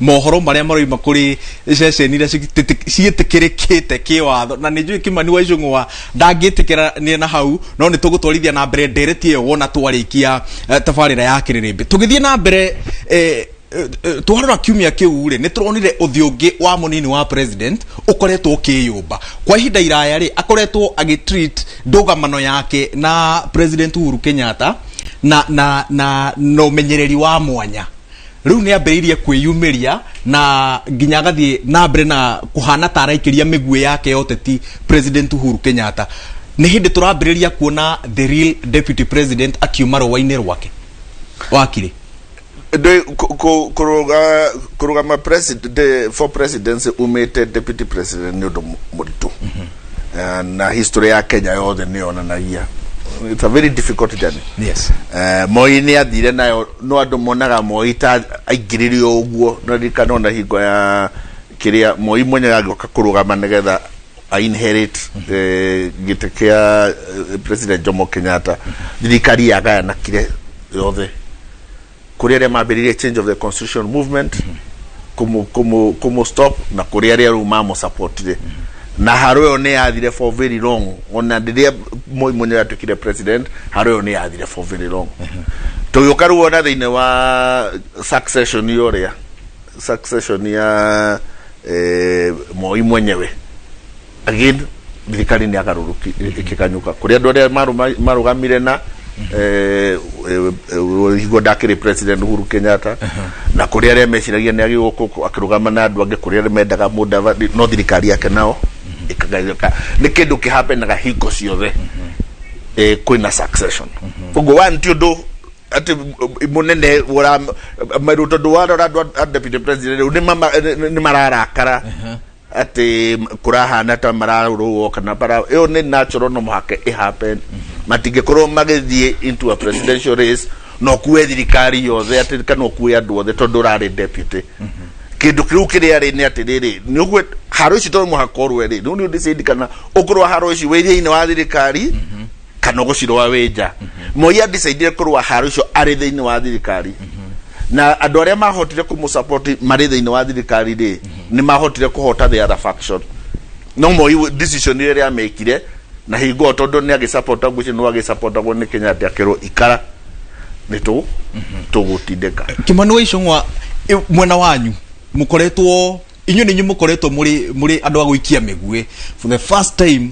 Mohoro marĩa maroima kũrĩ ceceni iria ciĩtĩkĩrĩkĩte kĩwatho, na nĩ njũĩ Kĩmani wa Icũng'wa ndangĩtĩkĩra na hau, no nĩ tũgũtwarithia na mbere ndereti ĩyo wona twarĩkia tabarĩra ya Kĩrĩrĩmbĩ. Tũgĩthiĩ na mbere, twarora kiumia kĩu rĩ, nĩ tũronire ũthiũ ũngĩ wa mũnini wa president ũkoretwo ũkĩyũmba kwa ihinda iraya rĩ, akoretwo agĩtreat ndũgamano yake na President Uhuru Kenyatta na ũmenyereri wa mwanya. Rĩu nĩ ambĩrĩirie kwĩyumĩria na nginya agathiĩ na mbere na kũhana ta araikĩria mĩguĩ yake ya ũteti President Uhuru Kenyatta. Nĩ hĩndĩ tũrambĩrĩria kuona the real deputy president akiuma rũa-inĩ rwake wakiri. Kũrũgama president for presidency umĩte deputy president nĩ ũndũ mũritũ. Na history ya Kenya yothe nĩ yonanagia it's a very difficult journey. Moi nĩ athire nayo, no andũ monaga Moi ta aingĩrire o ũguo. No ririkana ona hingo ya kĩrĩa Moi mwenyewe agĩũka kũrũgama nĩgetha a inherit gĩtĩ kĩa President Jomo Kenyatta, thirikari yagayanakire yothe kũrĩ arĩa mambĩrĩirie change of the constitution movement kũmũ stop na kũrĩ arĩa rĩu mamũsupportire, na haro ĩyo nĩ yathire for very long. Ona rĩrĩa Moi mwenyewe atuĩkire president, haro ĩyo nĩ yathire for very long. Tũgĩũka rĩu ona thĩinĩ wa succession yorĩa succession ya Moi mwenyewe, again thirikari nĩ agarũrũki ĩkĩganyũka kũrĩ andũ arĩa marũgamire na hingo ndakĩrĩ President Uhuru Kenyatta, na kũrĩ arĩa meciragia nĩ agĩgũkũ akĩrũgama na andũ angĩ, kũrĩ arĩa mendaga Mudavadi, no thirikari yake nao ĩkagayũka. Nĩ kĩndũ kĩhapenaga hingo ciothe kwĩna succession. Koguo one ti ũndũ atĩ mũnene ũra merũ, tondũ warora andũ a deputy president rĩu nĩ mararakara atĩ kũrahana ta mararũo kana bara ĩyo nĩ natural, no mũhaka ĩ happen. Matingĩkorwo magĩthiĩ into a presidential race no ũkue thirikari yothe atĩ kana ũkue andũ othe tondũ ũrarĩ deputy. Kĩndũ kĩu kĩrĩa rĩ nĩ atĩrĩrĩ, nĩ ũgwe haro ici tondũ mũhaka ũrũe rĩ, rĩu nĩ ũdecide kana ũkũrũa haro ici wĩ thĩinĩ wa thirikari kana ũgũcirũa wĩ nja. Moi adecidire kũrũa haro icio arĩ thĩinĩ wa thirikari, na andũ arĩa mahotire kũmũsupport marĩ thĩinĩ wa thirikari rĩ, nĩ mahotire kũhota the other faction. No Moi decision ĩrĩa amĩkire na hingo ĩyo, tondũ nĩ agĩsupportagwo icio no agĩsupportagwo nĩ Kenyatta, akĩrwo ikara nĩ tũgũtindĩka. Kimani wa Icũng'wa, mwena wanyu mũkoretwo inyuĩ nĩ inyuĩ mũkoretwo mũrĩ andũ a gũikia mĩguĩ. For the first time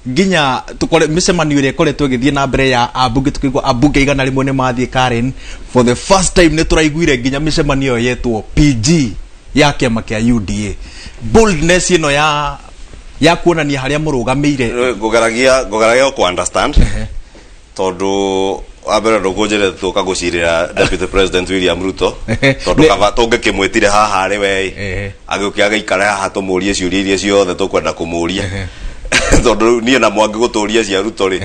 nginya tukore mĩcemanio ĩrĩa ĩkoretwo ĩgĩthiĩ na mbere ya ambunge, tũkĩigua ambunge 100 nĩ mathiĩ Karen, for the first time nĩ tũraiguire nginya mĩcemanio ĩyo yetwo PG ya kĩama kĩa UDA. Boldness ĩno ya kuonania harĩa mũrũgamĩire. Ngũgeragia gũkũ understand, tondũ wa mbere ndũkũnjĩre tũka gũcirĩra Deputy President William Ruto, tondũ kaba tũngĩkĩmwĩtire haha arĩ we agĩũke agĩikare haha tũmũrie ciũria iria ciothe tũkwenda kũmũria, tondũ rĩu niĩ na Mwangi gũtũria cia Ruto rĩ,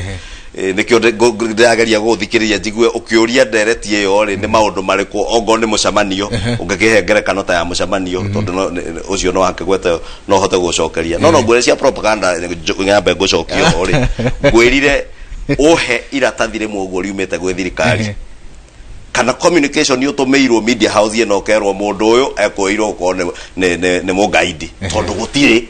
nĩkĩo ndĩrageria gũgũthikĩrĩria njigue ũkĩũria ndereti ĩyo rĩ, nĩ maũndũ marĩkũ, ongorwo nĩ mũcemanio ũngĩkĩhe ngerekano ta ya mũcemanio, tondũ ũcio no akĩgwete no hote gũcokeria, no ngwĩre cia propaganda nyambe ngũcokia ho rĩ, ngwĩrire ũhe iratathi rĩmwe ũguo riumĩte gwĩ thirikari kana communication ũtũmĩirwo media house ĩno ũkerwo mũndũ ũyũ ekũĩirwo gũkorwo nĩ mũgaidi, tondũ gũtirĩ.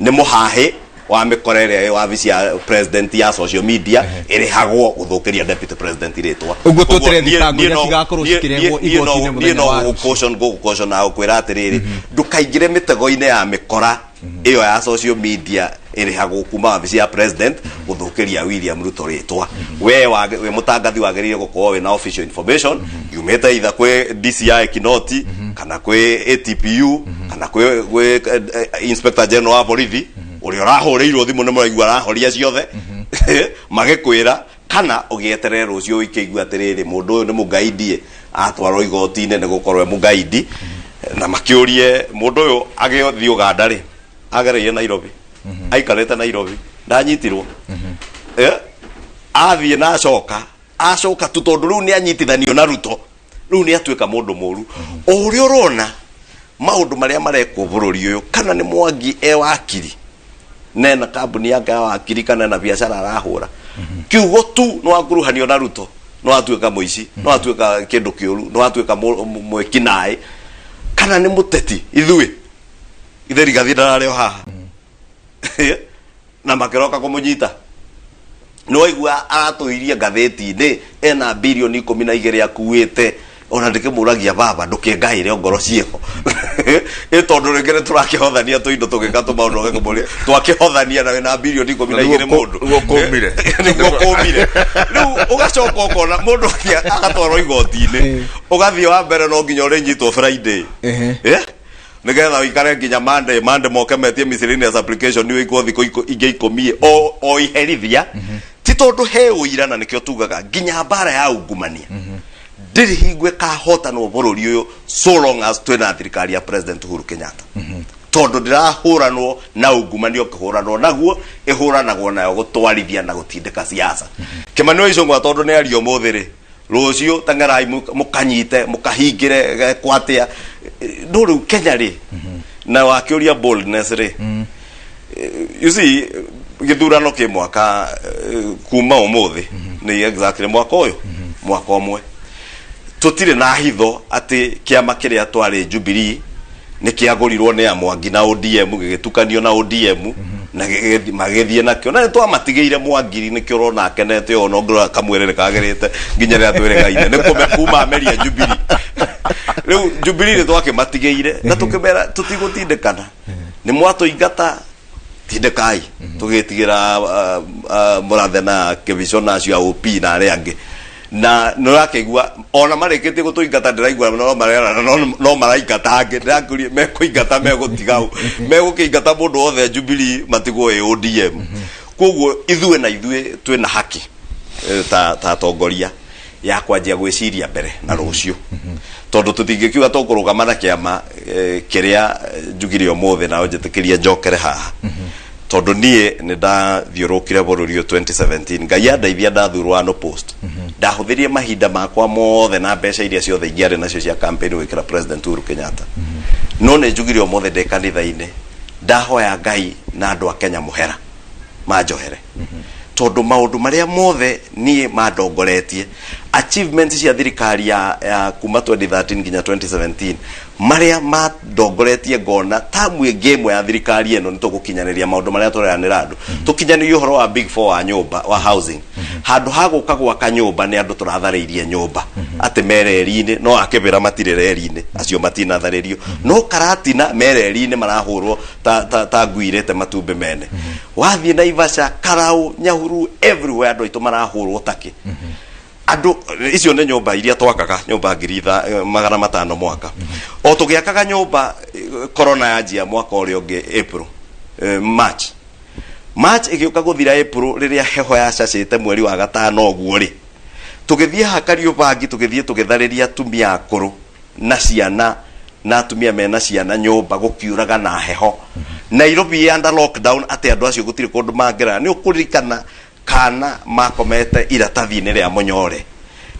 Nĩ mũhahĩ wa mĩkora ĩrĩa ĩ wabici ya president ya social media ĩrĩhagwo gũthũkĩria deputy president rĩtwa. Ũguo tweterere thitango iria cigakorwo cikĩrehwo igoti-inĩ mũthenya wa rũciũ. Ngũgũcaution na gũkwĩra atĩrĩrĩ, ndũkaingĩre mĩtego-inĩ ya mĩkora ĩyo ya social media ĩrĩhagwo kuma wabici ya president gũthũkĩria William Ruto rĩtwa. We wĩ mũtangathi wagĩrĩire gũkorwo wĩna official information yumĩte either kwĩ DCI Kinoti kana kwĩ ATPU kana kwĩ Inspector General wa borithi ũrĩa ũrahũrĩirwo thimũ nĩ mũraigua arahoria ciothe magĩkwĩra, kana ũgĩeterere rũciũ ũikĩigua atĩrĩrĩ, mũndũ ũyũ nĩ mũgaidi, atwarwo igoti-inĩ nĩ gũkorwo e mũgaidi, na makĩũrie mũndũ ũyũ agĩthiĩ Uganda rĩ, agereire Nairobi, aikarĩte Nairobi, ndanyitirwo. Athiĩ na acoka, acoka tu tondũ rĩu nĩ anyitithanio na Ruto, rĩu nĩ atuĩka mũndũ mũru. O ũrĩa ũrona maũndũ marĩa marekwo bũrũri ũyũ, kana nĩ Mwangi e wakiri nena kambuni yake ya wakiri kana na biacara arahũra, kiugo tu nĩ wakuruhanio na Ruto, nĩ watuĩka mũici, nĩ watuĩka kĩndũ kĩũru, nĩ watuĩka mwĩkinaĩ. Kana nĩ mũteti ithuĩ ithe Rigathi ndararĩ o haha na makĩroka kũmũnyita. Nĩwaigua aratũirie ngathĩti-inĩ ena bilioni 12 akuĩte, ona ndĩkĩmũragia baba ndũkĩngaĩre ongorwo ciĩho ĩ, tondũ rĩngĩ nĩ tũrakĩhothania tũindo tũgĩka tũmaũndũ, ũgakĩmũria twakĩhothania na wĩna bilioni 12 mũndũ. Nĩguo kũmire. Nĩguo kũmire. Rĩu ũgacoka ũkona mũndũ agatwarwo igoti-inĩ, ũgathiĩ wa mbere no nginya ũrĩnyitwo Friday. Eh? Nĩgetha ũikare nginya Monday, Monday moke metie miscellaneous application, nĩ wĩkwo thikũ ingĩ 10 o iherithia, ti tondũ he ũira. Na nĩkĩo tugaga nginya mbara ya ungumania ndĩrĩ hingo ĩkahotanwo bũrũri ũyũ so long as twĩna thirikari ya President Uhuru Kenyatta, tondũ ndĩrahũranwo na ungumania ũkĩhũranwo naguo, ĩhũranagwo nayo gũtwarithia na gũtindĩka siasa. Kĩmani wa Icũng'wa, tondũ nĩ ario ũmũthĩ rĩ, rũciũ teng'erai mũkanyite mũkahingĩre gekwo atĩa. No rĩu Kenya rĩ, na wakĩũria boldness rĩ, you see, gĩthurano kĩ mwaka kuma ũmũthĩ nĩ exactly mwaka ũyũ, mwaka ũmwe. Tũtirĩ na hitho atĩ kĩama kĩrĩa twarĩ, Jubilee, nĩ kĩagũrirwo nĩ Amwangi na ODM, gĩgĩtukanio na ODM na magĩthiĩ nakĩo, na nĩ twamatigĩire Mwangiri. Nĩkĩo ũrona akenete ũũ, no ngĩrora kamwĩrĩ nĩ kagĩrĩte nginya rĩrĩa twĩrĩgaine nĩ kũme kuma ameria Jubilee. Rĩu Jubilee nĩ twakĩmatigĩire na tũkĩmera tũtigũtindĩkana, nĩ mwatũingata, tindĩkai tũgĩtigĩra mũrathe na kĩbico na acio a OP na arĩa angĩ. Na nĩ ũrakĩigua ona marĩkĩtie gũtũingata, ndĩraigua no marerana no maraingata angĩ. Ndĩrakĩũria mekũingata, megũtiga ũ? Megũkĩingata mũndũ wothe Jubilee matigwo ĩ ODM. Koguo ithuĩ na ithuĩ twĩna haki ta atongoria ya kwanjia gwĩciria mbere na rũciũ, tondũ tũtingĩkiuga tũkũrũgama na kĩama kĩrĩa njugire ũmũthĩ na njĩtĩkĩrie njokere haha, tondũ niĩ nĩ ndathiũrũkire bũrũri ũyũ 2017. Ngai andeithia, ndathurwo ano post, ndahũthĩrie mahinda makwa mothe na mbeca iria ciothe ingĩarĩ nacio cia campaign gwĩkĩra President Uhuru Kenyatta. No nĩ njugire ũmũthĩ ndĩ kanitha-inĩ, ndahoya Ngai na andũ a Kenya mũhera manjohere, tondũ maũndũ marĩa mothe niĩ mandongoretie, achievements cia thirikari ya kuma 2013 nginya 2017, marĩa mandongoretie, ngona tamu ĩngĩ ĩmwe ya thirikari ĩno nĩ tũgũkinyanĩria maũndũ marĩa tũreranĩra andũ. Tũkinyanĩrie ũhoro wa big four wa nyũmba, wa housing. Handũ ha gũka gwaka nyũmba, nĩ andũ tũratharĩirie nyũmba atĩ me reri-inĩ, no akĩbĩra matirĩ reri-inĩ, acio matinatharĩrio, no Karatina me reri-inĩ marahũrwo ta ngui irĩte matumbĩ mene. Wathiĩ Naivasha, Karau, Nyahururu, everywhere andũ aitũ marahũrwo takĩ andũ. Icio nĩ nyũmba iria twakaga, nyũmba 500,000 mwaka. O tũgĩakaga nyũmba, corona yanjia mwaka ũrĩa ũngĩ April, March ĩgĩũka gũthira April, rĩrĩa heho yacacĩte mweri wa gatano ũguo rĩ, tũgĩthiĩ haha Kariũbangi, tũgĩthiĩ tũgĩtharĩria atumia akũrũ na ciana na atumia mena ciana nyũmba gũkiuraga na heho, Nairobi ĩ under lockdown, atĩ andũ acio gũtirĩ kũndũ mangĩrara. Nĩ ũkũririkana kana makomete iratathi-inĩ rĩa mũnyore?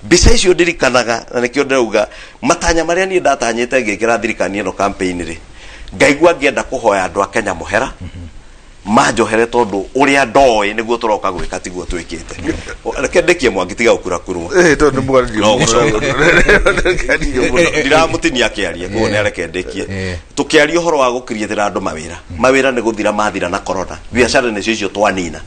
Mbica icio ndirikanaga, na nĩkĩo ndĩrauga matanya marĩa niĩ ndatanyĩte ngĩkĩra thirikari ĩno campaign rĩ, ngaigua ngĩenda kũhoya andũ a Kenya mũhera manjohere, tondũ ũrĩa ndoĩ nĩguo tũroka gwĩka tiguo twĩkĩte. Reke ndĩkie, Mwangi, tiga gũkura kurwo. Eh, tondũ nĩ mũgarũrie No mũno. gũcoka. Mũno. Ndiramũtinia akĩaria, koguo nĩ areke ndĩkie. Tũkĩaria ũhoro wa gũkiriĩtĩra andũ mawĩra, mawĩra nĩ gũthira mathira na corona. Biacara nĩcio icio twanina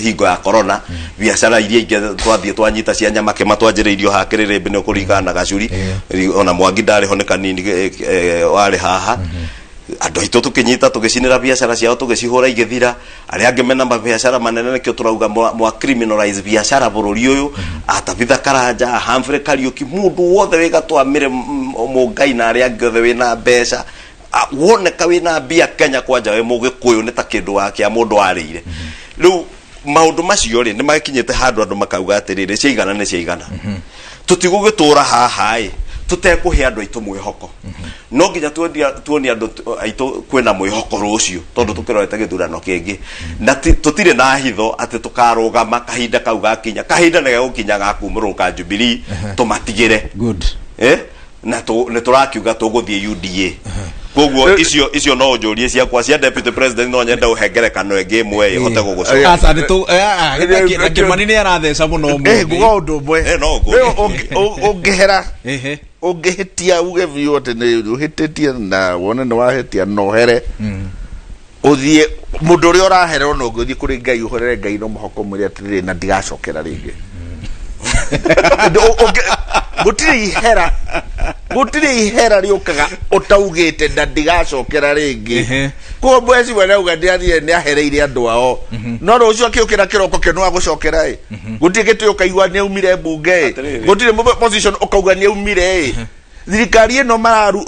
hingo ya corona. Biacara iria ingĩ twathiĩ twanyita cia nyama kĩma twanjĩrĩirio haha kĩrĩrĩmbĩ, nĩ ũkũringana na gacuri. Ona Mwangi ndarĩ ho, nĩ kanini warĩ haha. Andũ aitũ tũkĩnyita, tũgĩcinĩra biacara ciao, tũgĩcihũra igĩthira. Arĩa angĩ mena mabiacara manene, nĩkĩo tũrauga mwa criminalize biacara bũrũri ũyũ, atabitha Karanja, Humphrey Kariuki, mũndũ wothe wĩ gatwamĩre Mũngai na arĩa angĩ othe wĩna mbeca. Woneka wĩna mbia Kenya kwanja wĩ mũgĩkũyũ nĩ ta kĩndũ wa kĩa mũndũ warĩire. Rĩu maũndũ macio rĩ, nĩ makinyĩte handũ andũ makauga atĩrĩrĩ, ciaigana nĩ ciaigana, tũtigũgĩtũra haha ĩ tũtekũhe andũ aitũ mwĩhoko. No nginya tuonie andũ aitũ kwĩna mwĩhoko rũciũ, tondũ tũkĩrorete gĩthurano kĩngĩ na tũtirĩ na hitho atĩ tũkarũgama kahinda kau gakinya. Kahinda nĩ gegũkinya ga kumũrũka Jubilee tũmatigĩre. Good. Eh? Na nĩ tũrakiuga tũgũthiĩ UDA. Koguo icio no ũnjũrie ciakwa cia deputy president, no nyende ũhe ngerekano ĩngĩ ĩmwe ĩhote gũgũcoka. Aca nĩ tũ na Kĩmani nĩ aratheca mũno Eh, ũmũthĩ. nguga ũndũ ũmwe. Eh, no ũkũrie. Rĩu ũngĩhera. Ũngĩhĩtia, uge biũ atĩ nĩ ũhĩtĩtie na wone nĩ wahĩtia na ũhere, ũthiĩ mũndũ ũrĩa ũrahere, ona ũngĩthiĩ kũrĩ Ngai ũhorere Ngai, no mũhaka ũmwĩre atĩrĩrĩ, na ndigacokera rĩngĩ. Gũtirĩ ihera, gũtirĩ ihera rĩũkaga ũtaugĩte na ndigacokera rĩngĩ. Koguo mweci we rauga nĩ nĩ ahereire andũ ao, no rũciũ akĩũkĩra kĩroko kĩo nĩ wagũcokera ĩ, gũtirĩ gĩtĩ ũkaigua nĩ aumire mbunge ĩ. Atĩrĩrĩ. Gũtirĩ position ũkauga nĩ aumire ĩ. Thirikari ĩno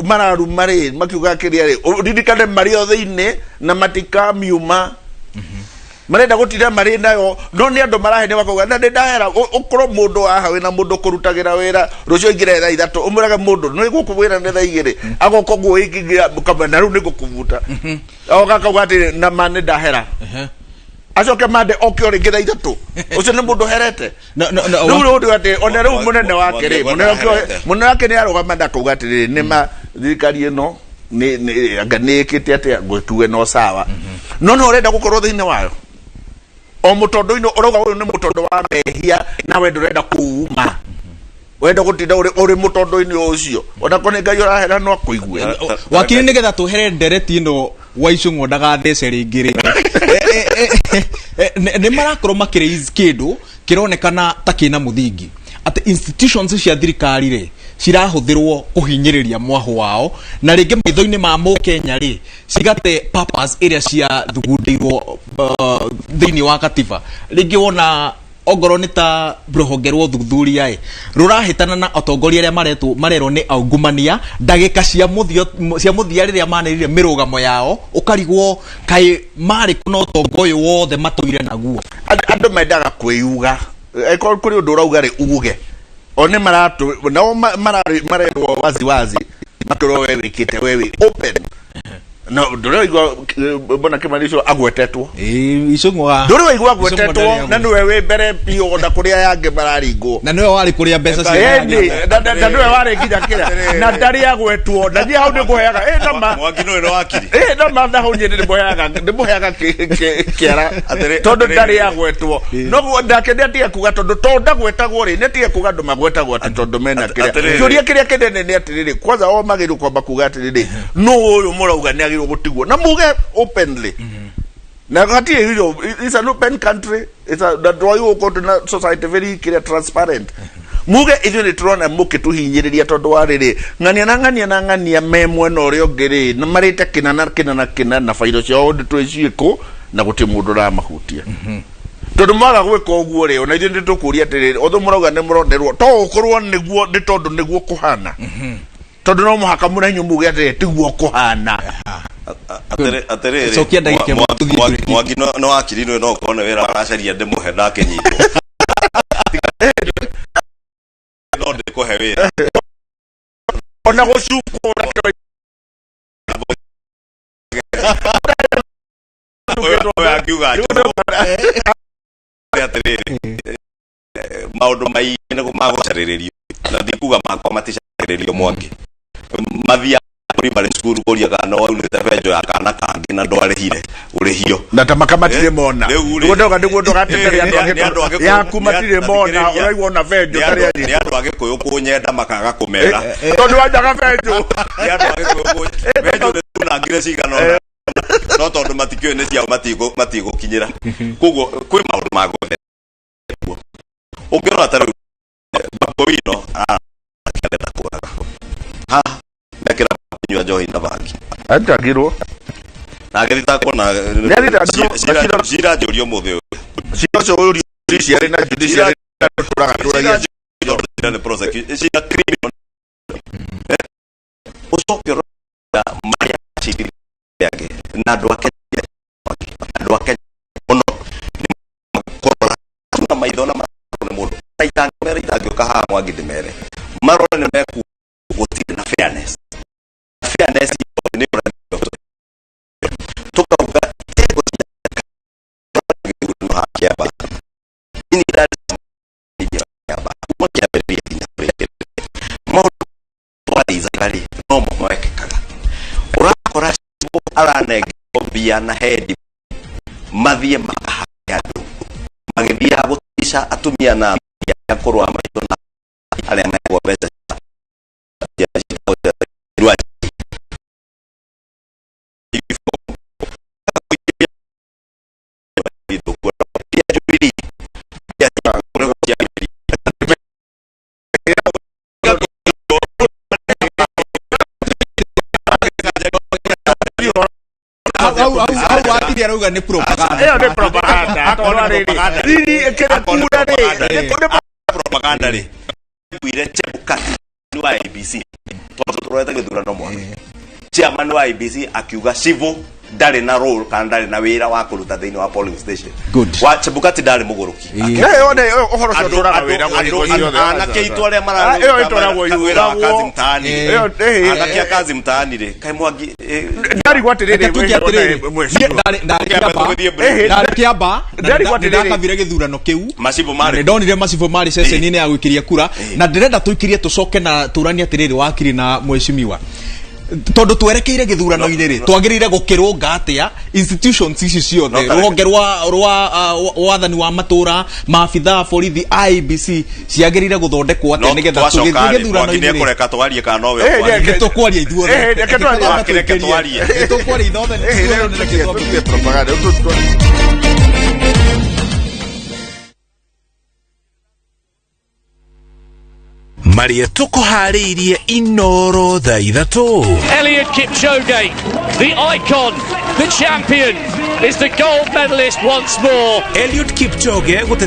mararuma rĩ, makiuga kĩrĩa rĩ, ũririkane marĩ o thĩinĩ na matikamiuma, marenda gũtinda marĩ nayo, no nĩ andũ marahenia makauga na nĩ ndahera. Ũkorwo mũndũ haha wĩna mũndũ kũrutagĩra wĩra, rũciũ aingĩre thaa 3, ũmwĩrage mũndũ nĩ gũkũ wĩra nĩ thaa 2, agoka ũguo ĩngĩingĩra ũkamwĩra na rĩu nĩ ngũkũbuta, oga akauga atĩ na ma nĩ ndahera, acoke mande oke o rĩngĩ thaa 3, ũcio nĩ mũndũ ũherete. No, Rĩu rĩu atĩ ona rĩu mũnene wake rĩ, Mwangi mũnene wake nĩ arũgama na akauga atĩrĩrĩ, nĩ ma thirikari ĩno nĩ anga nĩ ĩkĩte atĩa, ngwĩtuge no sawa, no no ũrenda gũkorwo thĩinĩ wayo o mũtondo-inĩ, ũrauga ũyũ nĩ mũtondo wa mehia, nawe ndũrenda kuuma, wenda gũtinda ũrĩ mũtondo-inĩ ũcio, ona korwo nĩ Ngai ũrahera no akũigue. Wakiri, nĩgetha tũhere ndereti ĩno wa Icũng'wa ndagathece rĩngĩ rĩ, nĩ marakorwo makĩraise kĩndũ kĩronekana ta kĩna mũthingi, atĩ institutions cia thirikari rĩ cirahũthĩrwo kũhinyĩrĩria mwahũ wao, na rĩngĩ maitho-inĩ ma mũkenya rĩ cigate purpose ĩrĩa ciathugundĩirwo thĩinĩ wa katiba. Rĩngĩ wona ongorwo nĩ ta rũhonge rwa ũthuthuria ĩ rũrahĩtana na atongoria arĩa maretwo marerwo nĩ aungumania ndagĩka cia mũthia cia mũthia rĩrĩa manĩrĩire mĩrũgamo yao, ũkarigwo kaĩ marĩ kũ na ũtonga ũyũ wothe matũire naguo. Andũ mendaga kwĩuga, angĩkorwo kũrĩ ũndũ ũrauga rĩ, uge o nĩ maratũ nao marerwo wazi wazi, makĩrwo we wĩkĩte, we wĩ open no ndũrĩ waigua mbona Kĩmani ũcio agwetetwo? Icũng'wa. Ndũrĩ waigua Icũng'wa agwetetwo? ndarĩ. Na nĩwe wĩ mbere biũ ona kũrĩa yangĩ mararingwo. Na nĩwe warĩ kũrĩa mbeca cia Ĩni, na nĩwe warĩ nginya kĩrĩa na ndarĩ agwetwo, na niĩ hau nĩngũheaga ĩ nama. Mwangi nĩ nĩ wakiri. Ĩ nama, na hau niĩ nĩndĩmũheaga kĩara tondũ Atĩrĩrĩ. ndarĩ agwetwo, noguo nake nĩ atige kuga, tondũ to ndagwetagwo rĩ, nĩ atige kuga andũ magwetagwo atĩ tondũ mena kĩrĩa. Atĩrĩrĩ. Kĩũria kĩrĩa kĩnene nĩ atĩrĩrĩ, kwanza o magĩrĩirwo kwamba kuga atĩrĩrĩ, nũ ũyũ mũrauga nĩ agĩrĩirwo gũtigwo, na muge openly na hatirĩ irio. It's an open country, it's a na ndwagĩrĩirwo gũkorwo twĩna society very kĩrĩa transparent. Muge ithuĩ nĩ tũrona mũkĩtũhinyĩrĩria tondũ wa rĩrĩ, ng'ania na ng'ania na ng'ania me mwena ũrĩa ũngĩ rĩ, na marĩte kĩna na kĩna na kĩna, na bairo ciao nĩ tũĩ ciĩkũ, na gũtirĩ mũndũ ũramahutia, tondũ mwaga gwĩka ũguo rĩ, ona ithuĩ nĩ tũkũria atĩrĩrĩ, othe mũrauga nĩ mũronerwo, to ũkorwo nĩguo nĩ tondũ nĩguo kũhana, tondũ no mũhaka mũrenyu muge atĩrĩ tiguo kũhana. Atĩrĩrĩ. Cokia ndagĩka ĩmwe tũthiĩ break. Mwangi no wakiri nĩ no ũkorwo nĩ wĩra aracaria ndĩmũhe ndakĩnyitwo, no ndĩkũhe wĩra. Ona gũcukwo. Ũyũ angiuga njũrwo atĩrĩrĩ, maũndũ maingĩ nĩ magũcarĩrĩrio, na ndikuga makwa maticarĩrĩrio. Mwangi mathiaga primary school kũria kana no waunĩte benjo ya kana kangĩ na ndwarĩhire ũrĩhio. Na ta maka matirĩ mona. Rĩu rĩ. Nĩguo ndauga, nĩguo ndũgatetere andũ Nĩ andũ angĩ Agĩkũyũ- yaku matirĩ mona. Thikĩrĩria. Ũraigua ona benjo Nĩ tarĩ andũ Agĩkũyũ kũnyenda makaga kũmera. Tondũ wanjaga benjo. Nĩ andũ Agĩkũyũ benjo nĩ tunangire cigana ũna, no tondũ matikĩũĩ nĩ ciao matigũkinyĩra, koguo kwĩ maũndũ ma gwetherwo. Ũngĩrora ta rĩu Babu Owino arenda kũraga haha mekĩra kũnyua njohi na bangi. Athitangirwo. Na agĩthitangwo na Nĩ athitangirwo, cira njũrio mũthĩ ũyũ. Cira ũcio ũrio judiciary na judiciary tũraga tũragia. Tondũ cira nĩ prosecution, cira criminal. Ũcoke ũrore marĩa acirithia angĩ na andũ a Kenya, andũ a Kenya mũno nĩ kũrora na maitho na matũ nĩ mũndũ na itangĩmera itangĩũka haha Mwangi ndĩmere marore nĩ meku gũtirĩ na fairness. Fairness nĩ ũrathio tukauga itengo cia gĩthurano haha Kĩamba ini Kĩamba kuma kĩambĩrĩria nginya kũrĩa maũndũ twarizaga rĩ, no mo mekĩkaga. Ũrakora cibũ aranengerwo mbia na hendi mathiĩ makahae andũ magĩthiaga gũtica atumia na athuri arĩa akũrũ a maitũ na arĩa mekwo mbeca. Mwangi arauga nĩ propaganda. Ĩyo nĩ propaganda. Akorwo Tondũ nĩ rĩrĩ, propaganda. riri ĩkĩrĩ Akorwo nĩ kura rĩ, propaganda. nĩ Propaganda rĩ, kuire Chebukati wa IEBC tondũ tũrorete gĩthurano mwaka chairman wa IEBC akiuga civil ndarĩ na role kana ndarĩ na wĩra wa kũruta thĩinĩ wa polling station. Good. Wa Chebukati ndarĩ mũgũrũki. Ĩyo nĩ ũhoro ũcio ũtũraga wĩra hingo ciothe. Anake aitũ arĩa Ĩyo ĩtwaragwo wĩra wa kazi yugagwo. mtaani Ĩyo, rĩ, anake a kazi mtaani rĩ, kaĩ Mwangi Ndarigwo atĩrĩrĩ, Reke tuge atĩrĩrĩ, mheshimiwa. niĩ ndarĩ Kĩambe Kĩamba, tũgĩthiĩ break. ndarĩ Kĩamba, na Ndarigwo atĩrĩrĩ. nĩndakabire gĩthurano kĩu. Macibũ Na marĩ nĩndonire macibũ marĩ ceceni-inĩ ya gũikĩria kura, na ndĩrenda tũikĩrie tũcoke na tũranie atĩrĩrĩ, wakiri na mheshimiwa, tondũ twerekeire gĩthurano-inĩ rĩ, twagĩrĩire gũkĩrũnga atĩa institutions ici ciothe, No, tareke. rũhonge rwa wathani wa matũra, maabitha a borithi, IEBC, ciagĩrĩire gũthondekwo atĩa No nĩgetha twacoka tũgĩthiĩ rĩ, Mwangi gĩthurano-inĩ rĩ? nĩekũreka twarie kana nowe Eh, ũkwaria? Nĩ tũkwaria ithuothe. Eh, reke twarie. Reke Reke twarie. Nĩ tũkwaria ithuothe. Reke tũtige propaganda. Marĩa tũkũharĩirie Inoro thaa 3. Eliud Kipchoge, the icon, the champion, is the gold medalist once more. Eliud Kipchoge gũtete